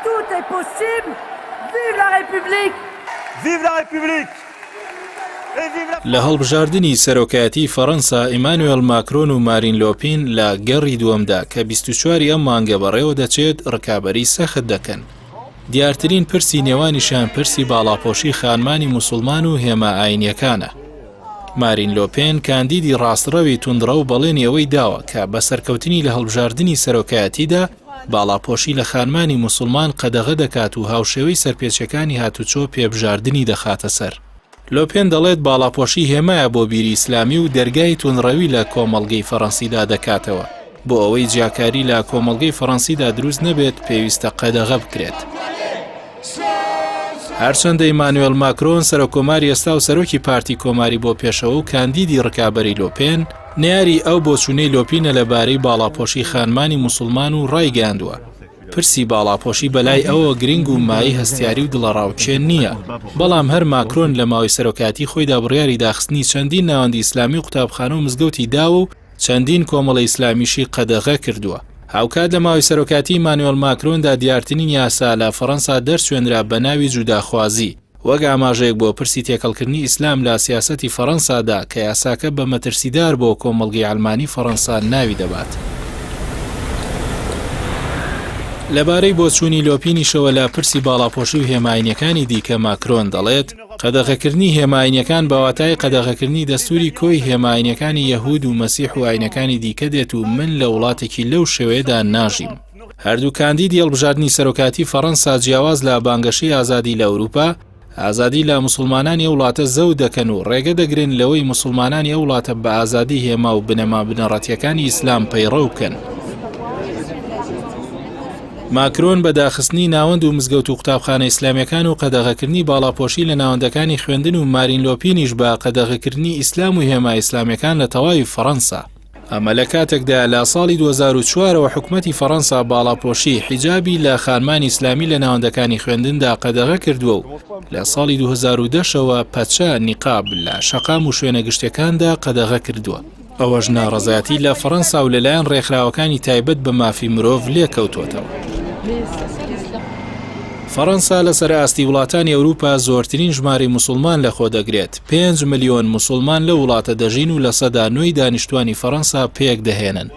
Tout est possible! Vive la République! Vive la République! Et vive la لە هەڵبژاردنی سەرۆکایەتیی فەڕەنسا، ئیمانوێڵ ماکرۆن و مارین لۆپین لە گەڕی دووەمدا کە 24 ی ئەم مانگە بەڕێوەدەچێت، ڕکابەریی سەخت دەکەن. دیارترین پرسی نێوانیشیان پرسی باڵاپۆشی خانمانی موسوڵمان و هێما ئاینییەکانە. مارین لۆپێن کاندیدی ڕاستڕەوی توندڕەو بەڵێنی ئەوەی داوە کە بە سەرکەوتنی لە هەڵبژاردنی سەرۆکایەتیدا باڵاپۆشی لە خانمانی موسوڵمان قەدەغە دەکات و هاوشێوەی سەرپێچیەکانی هاتوچۆ پێبژاردنی دەخاتە سەر. لۆپێن دەڵێت باڵاپۆشی هێمایە بۆ بیری ئیسلامی و دەرگای توندڕەوی لە کۆمەڵگەی فەڕەنسیدا دەکاتەوە. بۆ ئەوەی جیاکاری لە کۆمەڵگەی فەڕەنسیدا دروست نەبێت پێویستە قەدەغە بکرێت. هەرچەندە ئیمانوێل ماکرۆن سەرۆککۆماری ئێستا و سەرۆکی پارتی کۆماری بۆ پێشەوە و کاندیدی ڕکابەری لۆپێن، نەیاری ئەو بۆچوونەی لۆپینە لەبارەی باڵاپۆشی خانمانی موسڵمان و ڕایگەیاندووە، پرسی باڵاپۆشی بەلای ئەوەوە گرنگ و مایەی هەستیاری و دڵەڕاوکێ نییە، بەڵام هەر ماکرۆن لە ماوەی سەرۆکایەتی خۆیدا بڕیاری داخستنی چەندین ناوەندی ئیسلامی و قوتابخانە و مزگەوتی داوە و چەندین کۆمەڵەی ئیسلامیشی قەدەغە کردووە. هاوکات لە ماوەی سەرۆکایەتی ئیمانوێڵ ماکرۆندا دیارترین یاسا لە فەڕەنسا دەرچوێنرا بە ناوی جوداخوازی، وەک ئاماژەیەک بۆ پرسی تێکەڵکردنی ئیسلام لە سیاسەتی فەڕەنسادا کە یاساکە بە مەترسیدار بۆ کۆمەڵگەی عەلمانی فەڕەنسا ناوی دەبات. لەبارەی بۆچوونی لۆپینیشەوە لە پرسی باڵاپۆشی و هێما ئاینییەکانی دیکە ماکرۆن دەڵێت، قەدەغەکردنی هێما ئاینیەکان بە واتای قەدەغەکردنی دەستوری کۆی هێما ئاینیەکانی یەهود و مەسیح و ئاینەکانی دیکە دێت و من لە وڵاتێکی لەو شێوەیەدا ناژیم. هەردوو کاندیدی هەڵبژاردنی سەرۆکایەتی فەڕەنسا جیاواز لە بانگەشەی ئازادی لە ئەوروپا، ئازادی لە موسڵمانانی ئەو وڵاتە زەوت دەکەن و ڕێگە دەگرن لەوەی موسڵمانانی ئەو وڵاتە بە ئازادی هێما و بنەما بنەڕەتیەکانی ئیسلام پەیڕەو بکەن. ماکرۆن بە داخستنی ناوەند و مزگەوت و قوتابخانە ئیسلامیەکان و قەدەغەکردنی باڵاپۆشی لە ناوەندەکانی خوێندن و مارین لۆپینیش بە قەدەغەکردنی ئیسلام و هێما ئیسلامیەکان لە تەواوی فەڕەنسا. ئەمە لە کاتێکدایە لە ساڵی 2004 ەوە حکومەتی فەڕەنسا باڵاپۆشی، حیجابی، لە خانمانی ئیسلامی لە ناوەندەکانی خوێندندا قەدەغە کردووە و لە ساڵی 2010 ەوە پەچە، نیقاب، لە شەقام و شوێنە گشتیەکاندا قەدەغە کردووە. ئەوەش ناڕەزایەتی لە فەڕەنسا و لەلایەن ڕێکخراوەکانی تایبەت بە مافی مرۆڤ لێکەوتووەتەوە. فەڕەنسا لەسەر ئاستی وڵاتانی ئەوروپا زۆرترین ژمارەی موسڵمان لەخۆدەگرێت، 5 ملیۆن موسڵمان لەو وڵاتە دەژین و 9% دانیشتوانی فەڕەنسا پێکدەهێنن.